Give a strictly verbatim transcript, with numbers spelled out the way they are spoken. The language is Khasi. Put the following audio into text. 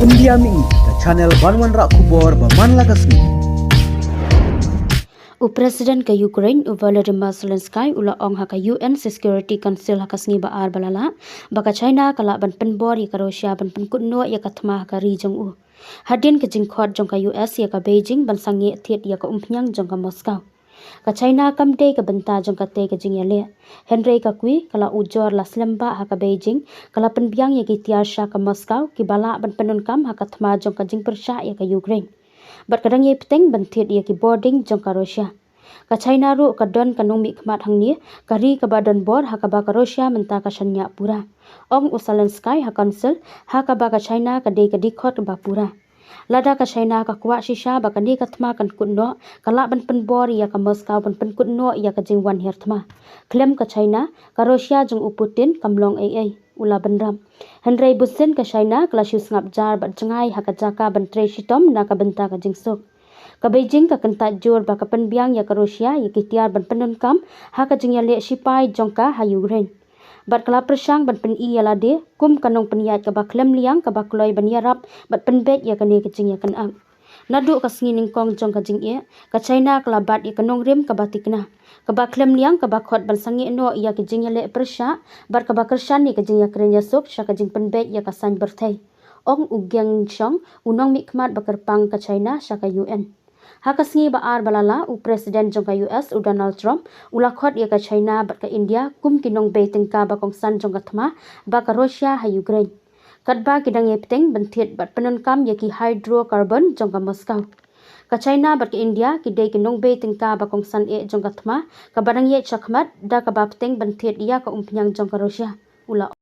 India Mih, ka channel ban wanrah khubor ba man la ka sngi. U President ka Ukraine, u Volodymyr Zelensky, u la ong ha ka U N Security Council ha ka sngi ba ar ba la lah, ba ka China ka lah ban pynbor ïa ka Russia ban pynkut noh ïa ka thma ha ka ri jong u. Hadien ka jingkhot jong ka U S ïa ka Beijing ban sangeh thied ïa ka umphniang jong ka Moscow. Ka China kam dei ka bynta jong katei ka jingïaleh. Hynrei ka kwi, ka la ujor la slem bha ha ka Beijing, ka la pynbiang ïa ki tiar sha ka Moscow, kiba lah ban pyndonkam ha ka thma jong ka jingpyrshah ïa ka Ukraine. Bad ka dang ïai bteng ban thied ïa ki bording jong ka Russia. Ka China ruh ka don ka nongmihkhmat hangne, ka ri kaba don bor ha kaba ka Russia mynta ka shaniah pura. Ong u Zelensky ha Council, ha kaba ka China ka dei ka dkhot kaba pura. Lada ka China ka kwah shisha ba kane ka thma kan kut noh, ka lah ban pynbor ïa ka Moscow ban pynkut noh ïa ka jingwan hiar thma. Khlem ka China, ka Russia jong u Putin kam long ei ei, u la bynrap. Hynrei bunsien ka China ka la shu sngap jar bad jngai ha ka jaka ban trei shitom na ka bynta ka jingsuk. Ka Beijing ka kyntait jur ba ka pynbiang ïa ka Russia ïa ki tiar ban pyndonkam ha ka jingïaleh sipai jong ka ha Ukraine. Bad ka la pyrshang ban pyni ïa lade kum ka nongpynïaid kaba khlem liang kaba kloi ban ïarap bad pynbeit ïa kane ka jingïakynad. Naduh ka sngi nyngkong jong ka jingeh, ka China ka la bat ïa ka nongrim kaba thikna, kaba khlem liang kaba khot ban sangeh noh ïa ka jingïaleh pyrshah, bad kaba kyrshan ïa ka jingïakren ïasuk sha ka jingpynbeit ïa ka saiñ pyrthei. Ong u Geng Shuang, u nongmihkhmat ba kyrpang ka China sha ka U N. Ha ka sngi ba ar ba la lah, u President jong ka U S, u Donald Trump, u la khot ïa ka China bad ka India kum ki nongbei tyngka ba kongsan jong ka thma ba ka Russia ha Ukraine. Katba ki dang ïai bteng ban thied bad pyndonkam ïa ki hydrocarbon jong ka Moscow. Ka China bad ka India ki dei ki nongbei tyngka ba kongsan eh jong ka thma, kaba dang ïaid shakhmat da kaba bteng ban thied ïa ka umphniang jong ka Russia, u la